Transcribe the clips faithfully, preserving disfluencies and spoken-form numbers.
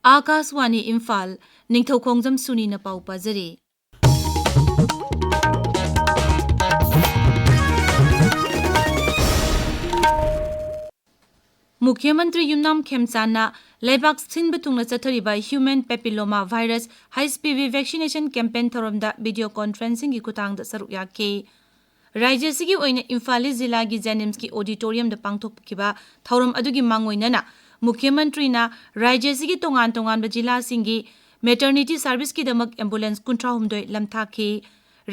ꯑꯥꯀꯥꯁꯋꯥꯅꯤ ꯏꯝꯐꯥꯜ, ꯅꯤꯡꯊꯧꯈꯣꯡꯖꯝ ꯁꯨꯅꯤꯅ ꯄꯥꯎ ꯄꯥꯖꯔꯤ꯫ ꯃꯨꯈ꯭ꯌ ꯃꯟꯇ꯭ꯔꯤ ꯌꯨꯝꯅꯥꯝ ꯈꯦꯝꯆꯥꯟꯅ ꯂꯩꯕꯥꯛ ꯁꯤꯟꯕ ꯊꯨꯡꯅ ꯆꯠꯊꯔꯤꯕ Human Papilloma Virus, H P V vaccination campaign ꯊꯧꯔꯝꯗ video conferencingꯒꯤ ꯈꯨꯊꯥꯡꯗ ꯁꯔꯨꯛ ꯌꯥꯈꯤ꯫ ꯔꯥꯖ꯭ꯌ ꯑꯁꯤꯒꯤ ꯑꯣꯏꯅ ꯏꯝꯐꯥꯜ ꯏꯁ ꯖꯤꯂꯥꯒꯤ JNIMSꯀꯤ auditoriumꯗ ꯄꯥꯡꯊꯣꯛꯈꯤꯕ ꯊꯧꯔꯝ ꯑꯗꯨꯒꯤ ꯃꯥꯡꯑꯣꯏꯅꯅ ꯃꯨꯈ꯭ꯌ ꯃꯟꯇ꯭ꯔꯤꯅ ꯔꯥꯖ꯭ꯌ ꯑꯁꯤꯒꯤ ꯇꯣꯉꯥꯟ ꯇꯣꯉꯥꯟꯕ ꯖꯤꯂꯥꯁꯤꯡꯒꯤ maternity serviceꯀꯤꯗꯃꯛ ambulance ꯀꯨꯟꯊ꯭ꯔꯥ ꯍꯨꯝꯗꯣꯏ ꯂꯝꯊꯥꯈꯤ꯫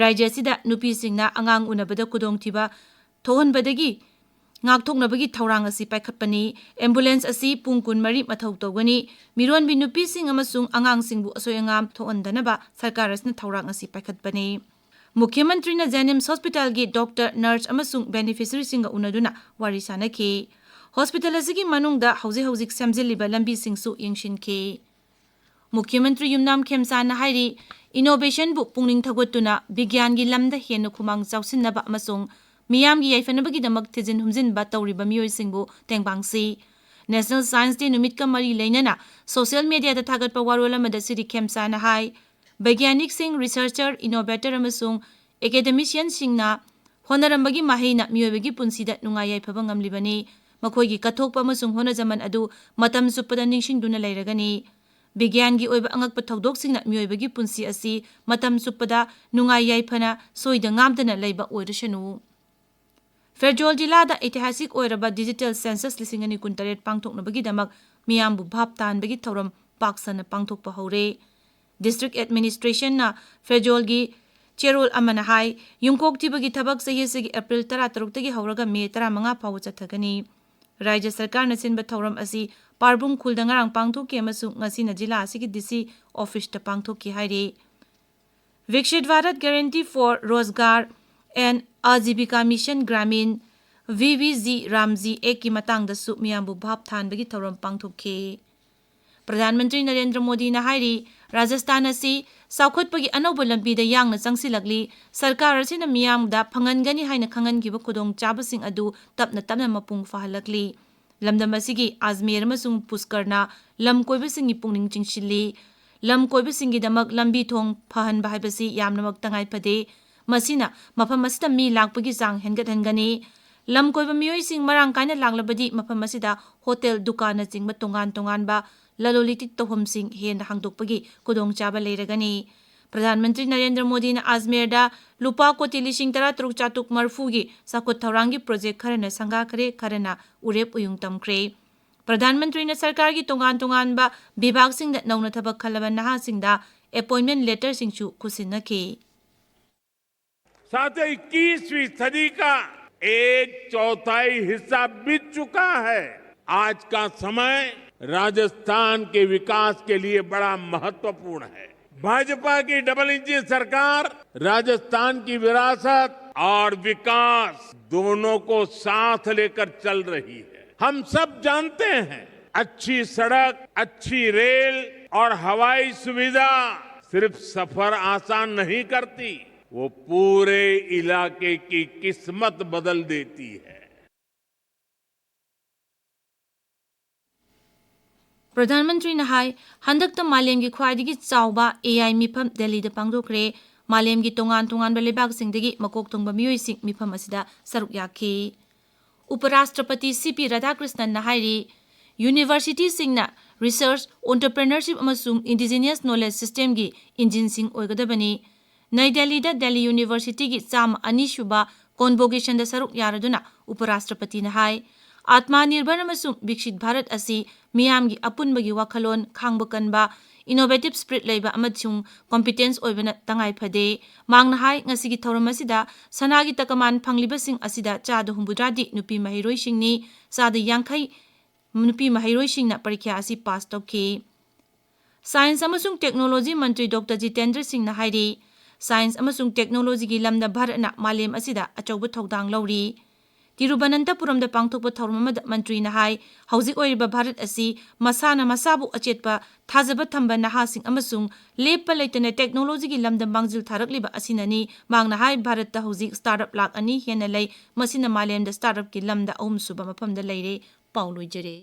ꯔꯥꯖ꯭ꯌ ꯑꯁꯤꯗ ꯅꯨꯄꯤꯁꯤꯡꯅ ꯑꯉꯥꯡ ꯎꯅꯕꯗ ꯈꯨꯗꯣꯡꯊꯤꯕ ꯊꯣꯛꯍꯟꯕꯗꯒꯤ ꯉꯥꯛꯊꯣꯛꯅꯕꯒꯤ ꯊꯧꯔꯥꯡ ꯑꯁꯤ ꯄꯥꯏꯈꯠꯄꯅꯤ꯫ Ambulance ꯑꯁꯤ ꯄꯨꯡ ꯀꯨꯟꯃꯔꯤ ꯃꯊꯧ ꯇꯧꯒꯅꯤ꯫ ꯃꯤꯔꯣꯟꯕꯤ ꯅꯨꯄꯤꯁꯤꯡ ꯑꯃꯁꯨꯡ ꯑꯉꯥꯡꯁꯤꯡꯕꯨ ꯑꯁꯣꯏ ꯑꯉꯥꯝ ꯊꯣꯛꯍꯟꯗꯅꯕ ꯁꯔꯀꯥꯔ ꯑꯁꯤꯅ ꯊꯧꯔꯥꯡ ꯑꯁꯤ ꯄꯥꯏꯈꯠꯄꯅꯤ꯫ ꯃꯨꯈ꯭ꯌ ꯃꯟꯇ꯭ꯔꯤꯅ JNIMS hospitalꯒꯤ doctor, nurse ꯑꯃꯁꯨꯡ beneficiaryꯁꯤꯡꯒ ꯎꯅꯗꯨꯅ ꯋꯥꯔꯤ ꯁꯥꯅꯈꯤ꯫ Hospital ꯑꯁꯤꯒꯤ ꯃꯅꯨꯡꯗ ꯍꯧꯖꯤꯛ ꯍꯧꯖꯤꯛ ꯁꯦꯝꯖꯤꯜꯂꯤꯕ ꯂꯝꯕꯤꯁꯤꯡꯁꯨ ꯌꯦꯡꯁꯤꯟꯈꯤ꯫ ꯃꯨꯈ꯭ꯌ ꯃꯟꯇ꯭ꯔꯤ ꯌꯨꯝꯅꯥꯝ ꯈꯦꯝꯆꯥꯟꯅ ꯍꯥꯏꯔꯤ, innovationꯕꯨ ꯄꯨꯛꯅꯤꯡ ꯊꯧꯒꯠꯇꯨꯅ ꯕꯤꯒ꯭ꯌꯥꯟꯒꯤ ꯂꯝꯗ ꯍꯦꯟꯅ ꯈꯨꯃꯥꯡ ꯆꯥꯎꯁꯤꯟꯅꯕ ꯑꯃꯁꯨꯡ ꯃꯤꯌꯥꯝꯒꯤ ꯌꯥꯏꯐꯅꯕꯒꯤꯗꯃꯛ ꯊꯤꯖꯤꯟ ꯍꯨꯝꯖꯤꯟꯕ ꯇꯧꯔꯤꯕ ꯃꯤꯑꯣꯏꯁꯤꯡꯕꯨ ꯇꯦꯡꯕꯥꯡꯁꯤ꯫ National Science Day ꯅꯨꯃꯤꯠꯀ ꯃꯔꯤ ꯂꯩꯅꯅ social mediaꯗ ꯊꯥꯒꯠꯄ ꯋꯥꯔꯣꯜ ꯑꯃꯗ ꯁ꯭ꯔꯤ ꯈꯦꯝꯆꯥꯟꯅ ꯍꯥꯏ, ꯕꯩꯒ꯭ꯌꯥꯅꯤꯛꯁꯤꯡ, researcher, innovator ꯑꯃꯁꯨꯡ academicianꯁꯤꯡꯅ ꯍꯣꯠꯅꯔꯝꯕꯒꯤ ꯃꯍꯩꯅ ꯃꯤꯑꯣꯏꯕꯒꯤ ꯄꯨꯟꯁꯤꯗ ꯅꯨꯡꯉꯥꯏ ꯌꯥꯏꯐꯕ ꯉꯝꯂꯤꯕꯅꯤ꯫ ꯃꯈꯣꯏꯒꯤ ꯀꯠꯊꯣꯛꯄ ꯑꯃꯁꯨꯡ ꯍꯣꯠꯅꯖꯃꯟ ꯑꯗꯨ ꯃꯇꯝ ꯆꯨꯞꯄꯗ ꯅꯤꯡꯁꯤꯡꯗꯨꯅ ꯂꯩꯔꯒꯅꯤ꯫ ꯕꯤꯒ꯭ꯌꯥꯟꯒꯤ ꯑꯣꯏꯕ ꯑꯉꯛꯄ ꯊꯧꯗꯣꯛꯁꯤꯡꯅ ꯃꯤꯑꯣꯏꯕꯒꯤ ꯄꯨꯟꯁꯤ ꯑꯁꯤ ꯃꯇꯝ ꯆꯨꯞꯄꯗ ꯅꯨꯡꯉꯥꯏ ꯌꯥꯏꯐꯅ ꯁꯣꯏꯗ ꯉꯥꯝꯗꯅ ꯂꯩꯕ ꯑꯣꯏꯔꯁꯅꯨ꯫ ꯐꯦꯔꯖꯣꯜ ꯖꯤꯂꯥꯗ ꯏꯇꯤꯍꯥꯁꯤꯛ ꯑꯣꯏꯔꯕ digital census ꯂꯤꯁꯤꯡ ꯑꯅꯤ ꯀꯨꯟꯇꯔꯦꯠ ꯄꯥꯡꯊꯣꯛꯅꯕꯒꯤꯗꯃꯛ ꯃꯤꯌꯥꯝꯕꯨ ꯚꯥꯞ ꯇꯥꯍꯟꯕꯒꯤ ꯊꯧꯔꯝ ꯄꯥꯛ ꯁꯟꯅ ꯄꯥꯡꯊꯣꯛꯄ ꯍꯧꯔꯦ꯫ District administrationꯅ ꯐꯦꯔꯖꯣꯜꯒꯤ ꯆꯦꯔꯣꯜ ꯑꯃꯅ ꯍꯥꯏ, ꯌꯨꯝꯀꯣꯛ ꯊꯤꯕꯒꯤ ꯊꯕꯛ ꯆꯍꯤ ꯑꯁꯤꯒꯤ April ꯇꯔꯥꯇꯔꯨꯛꯇꯒꯤ ꯍꯧꯔꯒ May ꯇꯔꯥꯃꯉꯥ ꯐꯥꯎꯕ ꯆꯠꯊꯒꯅꯤ꯫ ꯔꯥꯖ꯭ꯌ ꯁꯔꯀꯥꯔꯅ ꯁꯤꯟꯕ ꯊꯧꯔꯝ ꯑꯁꯤ ꯄꯥꯔꯕꯨꯡ ꯈꯨꯜꯗ ꯉꯔꯥꯡ ꯄꯥꯡꯊꯣꯛꯈꯤ ꯑꯃꯁꯨꯡ ꯉꯁꯤꯅ ꯖꯤꯂꯥ ꯑꯁꯤꯒꯤ DC officeꯇ ꯄꯥꯡꯊꯣꯛꯈꯤ ꯍꯥꯏꯔꯤ꯫ Viksit Bharat Guarantee for Rozgar and Ajibika Mission Gramin, V V G RAM GAGꯀꯤ ꯃꯇꯥꯡꯗꯁꯨ ꯃꯤꯌꯥꯝꯕꯨ ꯚꯥꯞ ꯊꯥꯍꯟꯕꯒꯤ ꯊꯧꯔꯝ ꯄꯥꯡꯊꯣꯛꯈꯤ꯫ ꯄ꯭ꯔꯙꯥꯟ ꯃꯟꯇ꯭ꯔꯤ ꯅꯔꯦꯟꯗ꯭ꯔ ꯃꯣꯗꯤꯅ ꯍꯥꯏꯔꯤ, ꯔꯥꯖꯁꯊꯥꯟ ꯑꯁꯤ ꯆꯥꯎꯈꯠꯄꯒꯤ ꯑꯅꯧꯕ ꯂꯝꯕꯤꯗ ꯌꯥꯡꯅ ꯆꯪꯁꯤꯜꯂꯛꯂꯤ꯫ ꯁꯔꯀꯥꯔ ꯑꯁꯤꯅ ꯃꯤꯌꯥꯝꯗ ꯐꯪꯍꯟꯒꯅꯤ ꯍꯥꯏꯅ ꯈꯪꯍꯟꯈꯤꯕ ꯈꯨꯗꯣꯡꯆꯥꯕꯁꯤꯡ ꯑꯗꯨ ꯇꯞꯅ ꯇꯞꯅ ꯃꯄꯨꯡ ꯐꯥꯍꯜꯂꯛꯂꯤ꯫ ꯂꯝꯗꯝ ꯑꯁꯤꯒꯤ ꯑꯖꯃꯦꯔ ꯑꯃꯁꯨꯡ ꯄꯨꯁꯀꯔꯅ ꯂꯝ ꯀꯣꯏꯕꯁꯤꯡꯒꯤ ꯄꯨꯛꯅꯤꯡ ꯆꯤꯡꯁꯤꯜꯂꯤ꯫ ꯂꯝ ꯀꯣꯏꯕꯁꯤꯡꯒꯤꯗꯃꯛ ꯂꯝꯕꯤ ꯊꯣꯡ ꯐꯍꯟꯕ ꯍꯥꯏꯕꯁꯤ ꯌꯥꯝꯅꯃꯛ ꯇꯉꯥꯏ ꯐꯗꯦ꯫ ꯃꯁꯤꯅ ꯃꯐꯝ ꯑꯁꯤꯗ ꯃꯤ ꯂꯥꯛꯄꯒꯤ ꯆꯥꯡ ꯍꯦꯟꯒꯠꯍꯟꯒꯅꯤ꯫ ꯂꯝ ꯀꯣꯏꯕ ꯃꯤꯑꯣꯏꯁꯤꯡ ꯃꯔꯥꯡ ꯀꯥꯏꯅ ꯂꯥꯛꯂꯕꯗꯤ ꯃꯐꯝ ꯑꯁꯤꯗ ꯍꯣꯇꯦꯜ, ꯗꯨꯀꯥꯟꯅꯆꯤꯡꯕ ꯇꯣꯉꯥꯟ ꯇꯣꯉꯥꯟꯕ ꯂꯂꯣꯟ ꯏꯇꯤꯛ ꯇꯧꯐꯝꯁꯤꯡ ꯍꯦꯟꯅ ꯍꯥꯡꯗꯣꯛꯄꯒꯤ ꯈꯨꯗꯣꯡꯆꯥꯕ ꯂꯩꯔꯒꯅꯤ꯫ ꯄ꯭ꯔꯙꯥꯟ ꯃꯟꯇ꯭ꯔꯤ ꯅꯔꯦꯟꯗ꯭ꯔ ꯃꯣꯗꯤꯅ ꯑꯖꯃꯦꯔꯗ ꯂꯨꯄꯥ ꯀꯣꯇꯤ ꯂꯤꯁꯤꯡ ꯇꯔꯥ ꯇꯔꯨꯛ ꯆꯥꯇ꯭ꯔꯨꯛ ꯃꯔꯤꯐꯨꯒꯤ ꯆꯥꯎꯈꯠ ꯊꯧꯔꯥꯡꯒꯤ ꯄ꯭ꯔꯣꯖꯦꯛ ꯈꯔꯅ ꯁꯪꯒꯥꯈ꯭ꯔꯦ, ꯈꯔꯅ ꯎꯔꯦꯞ ꯎꯌꯨꯡ ꯇꯝꯈ꯭ꯔꯦ꯫ ꯄ꯭ꯔꯙꯥꯟ ꯃꯟꯇ꯭ꯔꯤꯅ ꯁꯔꯀꯥꯔꯒꯤ ꯇꯣꯉꯥꯟ ꯇꯣꯉꯥꯟꯕ ꯕꯤꯚꯥꯒꯁꯤꯡꯗ ꯅꯧꯅ ꯊꯕꯛ ꯈꯜꯂꯕ ꯅꯍꯥꯁꯤꯡꯗ ꯑꯦꯄꯣꯏꯟꯃꯦꯟ ꯂꯦꯇꯔꯁꯤꯡꯁꯨ ꯈꯨꯠꯁꯤꯟꯅꯈꯤ꯫ साथियों, इक्कीसवीं सदी का एक चौथाई हिस्सा बीत चुका है। आज का समय राजस्थान के विकास के लिए बड़ा महत्वपूर्ण है। भाजपा की डबल इंजन सरकार राजस्थान की विरासत और विकास दोनों को साथ लेकर चल रही है। हम सब जानते हैं, अच्छी सड़क, अच्छी रेल और हवाई सुविधा सिर्फ सफर आसान नहीं करती, वो पूरे इलाके की किस्मत बदल देती है। ꯄ꯭ꯔꯙꯥꯟ ꯃꯟꯇ꯭ꯔꯤꯅ ꯍꯥꯏ, ꯍꯟꯗꯛꯇ ꯃꯥꯂꯦꯝꯒꯤ ꯈ꯭ꯋꯥꯏꯗꯒꯤ ꯆꯥꯎꯕ ꯑꯦ ꯑꯥꯏ ꯃꯤꯐꯝ ꯗꯦꯜꯂꯤꯗ ꯄꯥꯡꯊꯣꯛꯈ꯭ꯔꯦ꯫ ꯃꯥꯂꯦꯝꯒꯤ ꯇꯣꯉꯥꯟ ꯇꯣꯉꯥꯟꯕ ꯂꯩꯕꯥꯛꯁꯤꯡꯗꯒꯤ ꯃꯀꯣꯛ ꯊꯣꯡꯕ ꯃꯤꯑꯣꯏꯁꯤꯡ ꯃꯤꯐꯝ ꯑꯁꯤꯗ ꯁꯔꯨꯛ ꯌꯥꯈꯤ꯫ ꯎꯄꯔꯥꯁꯇ꯭ꯔꯄꯇꯤ ꯁꯤ ꯄꯤ ꯔꯥꯙꯥꯀ꯭ꯔꯤꯁꯅꯟꯅ ꯍꯥꯏꯔꯤ, ꯌꯨꯅꯤꯚꯔꯁꯤꯇꯤꯁꯤꯡꯅ ꯔꯤꯁꯔꯆ, ꯑꯣꯟꯇꯔꯄ꯭ꯔꯦꯅꯔꯁꯤꯞ ꯑꯃꯁꯨꯡ ꯏꯟꯗꯤꯖꯤꯅ꯭ꯌꯁ ꯅꯣꯂꯦꯖ ꯁꯤꯁꯇꯦꯝꯒꯤ ꯏꯟꯖꯤꯟꯁꯤꯡ ꯑꯣꯏꯒꯗꯕꯅꯤ꯫ ꯅꯩ ꯗꯦꯜꯂꯤꯗ ꯗꯦꯜꯂꯤ ꯌꯨꯅꯤꯚꯔꯁꯤꯇꯤꯒꯤ ꯆꯥꯝꯃ ꯑꯅꯤ ꯁꯨꯕ ꯀꯣꯟꯚꯣꯀꯦꯁꯟꯗ ꯁꯔꯨꯛ ꯌꯥꯔꯗꯨꯅ ꯎꯄꯔꯥꯁꯇ꯭ꯔꯄꯇꯤꯅ ꯍꯥꯏ, ꯑꯥꯠꯃꯥ ꯅꯤꯔꯚꯔ ꯑꯃꯁꯨꯡ ꯕꯤꯛꯁꯤꯠ ꯚꯥꯔꯠ ꯑꯁꯤ ꯃꯤꯌꯥꯝꯒꯤ ꯑꯄꯨꯟꯕꯒꯤ ꯋꯥꯈꯜꯂꯣꯟ, ꯈꯥꯡꯕ ꯀꯟꯕ, ꯏꯅꯣꯚꯦꯇꯤꯚ ꯁ꯭ꯄꯤꯔꯤꯠ ꯂꯩꯕ ꯑꯃꯁꯨꯡ ꯀꯣꯝꯄꯤꯇꯦꯟꯁ ꯑꯣꯏꯕꯅ ꯇꯉꯥꯏ ꯐꯗꯦ꯫ ꯃꯍꯥꯛꯅ ꯍꯥꯏ, ꯉꯁꯤꯒꯤ ꯊꯧꯔꯝ ꯑꯁꯤꯗ ꯁꯅꯥꯒꯤ ꯇꯀꯃꯥꯟ ꯐꯪꯂꯤꯕꯁꯤꯡ ꯑꯁꯤꯗ ꯆꯥꯗ ꯍꯨꯝꯐꯨꯇꯔꯥꯗꯤ ꯅꯨꯄꯤ ꯃꯍꯩꯔꯣꯏꯁꯤꯡꯅꯤ, ꯆꯥꯗ ꯌꯥꯡꯈꯩ ꯅꯨꯄꯤ ꯃꯍꯩꯔꯣꯏꯁꯤꯡꯅ ꯄꯔꯤꯈ꯭ꯌꯥ ꯑꯁꯤ ꯄꯥꯁ ꯇꯧꯈꯤ꯫ ꯁꯥꯏꯟꯁ ꯑꯃꯁꯨꯡ ꯇꯦꯛꯅꯣꯂꯣꯖꯤ ꯃꯟꯇ꯭ꯔꯤ ꯗꯣꯛꯇꯔ ꯖꯤꯇꯦꯟꯗ꯭ꯔ ꯁꯤꯡꯅ ꯍꯥꯏꯔꯤ, ꯁꯥꯏꯟꯁ ꯑꯃꯁꯨꯡ ꯇꯦꯛꯅꯣꯂꯣꯖꯤꯒꯤ ꯂꯝꯗ ꯚꯥꯔꯠꯅ ꯃꯥꯂꯦꯝ ꯑꯁꯤꯗ ꯑꯆꯧꯕ ꯊꯧꯗꯥꯡ ꯂꯧꯔꯤ꯫ ꯇꯤꯔꯨꯕꯅꯟꯇꯄꯨꯔꯝꯗ ꯄꯥꯡꯊꯣꯛꯄ ꯊꯧꯔꯝ ꯑꯃꯗ ꯃꯟꯇ꯭ꯔꯤꯅ ꯍꯥꯏ, ꯍꯧꯖꯤꯛ ꯑꯣꯏꯔꯤꯕ ꯚꯥꯔꯠ ꯑꯁꯤ ꯃꯁꯥꯅ ꯃꯁꯥꯕꯨ ꯑꯆꯦꯠꯄ ꯊꯥꯖꯕ ꯊꯝꯕ ꯅꯍꯥꯁꯤꯡ ꯑꯃꯁꯨꯡ ꯂꯦꯞꯄ ꯂꯩꯇꯅ ꯇꯦꯛꯅꯣꯂꯣꯖꯤꯒꯤ ꯂꯝꯗ ꯃꯥꯡꯖꯤꯜ ꯊꯥꯔꯛꯂꯤꯕ ꯑꯁꯤꯅꯅꯤ꯫ ꯃꯍꯥꯛꯅ ꯍꯥꯏ, ꯚꯥꯔꯠꯇ ꯍꯧꯖꯤꯛ ꯁ꯭ꯇꯥꯔꯠ ꯑꯞ ꯂꯥꯈ ꯑꯅꯤ ꯍꯦꯟꯅ ꯂꯩ, ꯃꯁꯤꯅ ꯃꯥꯂꯦꯝꯗ ꯁ꯭ꯇꯥꯔꯠ ꯑꯞꯀꯤ ꯂꯝꯗ ꯑꯍꯨꯝꯁꯨꯕ ꯃꯐꯝꯗ ꯂꯩꯔꯦ꯫ ꯄꯥꯎ ꯂꯣꯏꯖꯔꯦ꯫